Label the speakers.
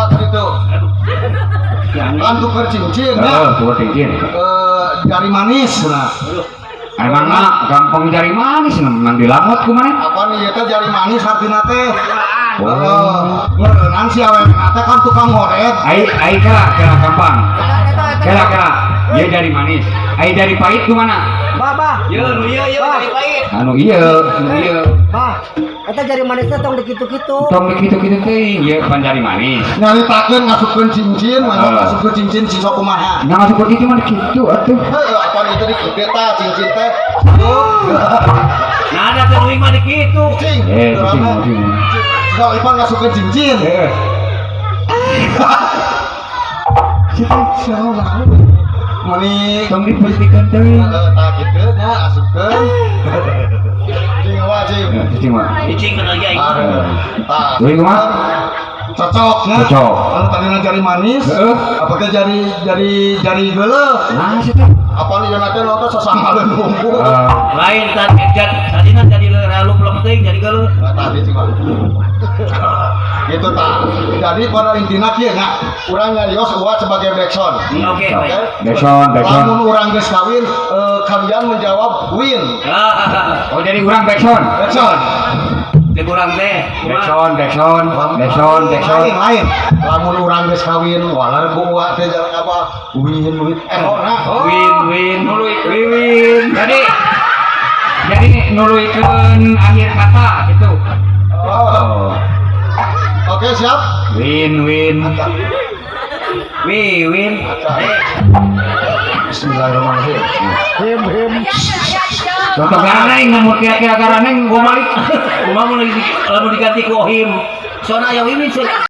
Speaker 1: Wah, gitu. Kan tuker cincin ya.
Speaker 2: Heeh, tuker cincin.
Speaker 1: Eh, jari manis nah.
Speaker 2: Emang mah gampang jari manis nang dilamot kumaha?
Speaker 1: Apa nih ieu teh jari manis artina teh?
Speaker 2: Oh.
Speaker 1: Heeh. Meureunan si awewena teh kan tukang ngoret.
Speaker 2: Ai ai kela kela gampang. Kela kela. Ieu jari manis. Ai jari pahit kumaha?
Speaker 3: Bah, bah.
Speaker 4: Ye, nu ieu ieu jari pahit.
Speaker 2: Anu ieu, anu ieu.
Speaker 3: Bah. Eta jari manisnya tong dikitu-kitu.
Speaker 2: Tong kitu-kitu teh ieu pan jari manis.
Speaker 1: Nyaritakeun ngasupkeun cincin,
Speaker 2: Heeh.
Speaker 1: ngasupkeun cincin si sok kumaha.
Speaker 2: Nah, masuk kitu mah kitu atuh.
Speaker 1: Heeh, apa itu di kitu tah cincin teh.
Speaker 4: Nah, ada teh leuwih mah di kitu.
Speaker 1: Cing.
Speaker 2: Eh, cing, cing.
Speaker 1: Sok Ipan ngasupkeun cincin.
Speaker 2: Heeh.
Speaker 1: Siapa meni
Speaker 2: Tong diperhatikan teh.
Speaker 1: Heeh, tah kitu nya asupkeun. Cing wa cing.
Speaker 2: Ya, cicing mah.
Speaker 4: Cicing kan lagi aing.
Speaker 1: Ah, tah.
Speaker 2: Deui kumaha?
Speaker 1: Cocok nya.
Speaker 2: Cocok.
Speaker 1: Anu tadina jari manis.
Speaker 2: Heeh.
Speaker 1: Apakah jari jari jari geuleuh?
Speaker 2: Nah, sih teh.
Speaker 1: Apa nih teh nonton sasangaleun hungkul.
Speaker 2: Eh,
Speaker 4: Lain tadi tadina jadi ralu belum teuing jadi geuleuh.
Speaker 1: Nah, tadi cing mah. Gitu tah. Jadi pada intina kieu nya, urang nyarios uat sebagai backsound.
Speaker 4: Oke, baik.
Speaker 2: Backsound, backsound.
Speaker 1: Lamun urang geus kawin, kalian menjawab win.
Speaker 4: Ah,
Speaker 2: Oh, jadi urang backsound.
Speaker 1: Backsound.
Speaker 4: di kurang teh.
Speaker 2: Backsound, backsound, backsound, backsound.
Speaker 1: Lain, lain. Lamun urang geus kawin, walar ku uak teh jalan apa? Win, win. Eh, oh, nah.
Speaker 4: Win win.
Speaker 2: Nuluy win. Jadi nuluykeun akhir kata gitu.
Speaker 1: Oh. Oke, siap?
Speaker 2: Win win.
Speaker 4: Wi win. Eh,
Speaker 1: Bismillahirrahmanirrahim.
Speaker 3: Him him.
Speaker 2: Contoh garaneng mun kira-kira garaneng gua balik.
Speaker 4: Kumaha mun lagi lamun diganti ku Ohim. Soalna aya wiwin sih.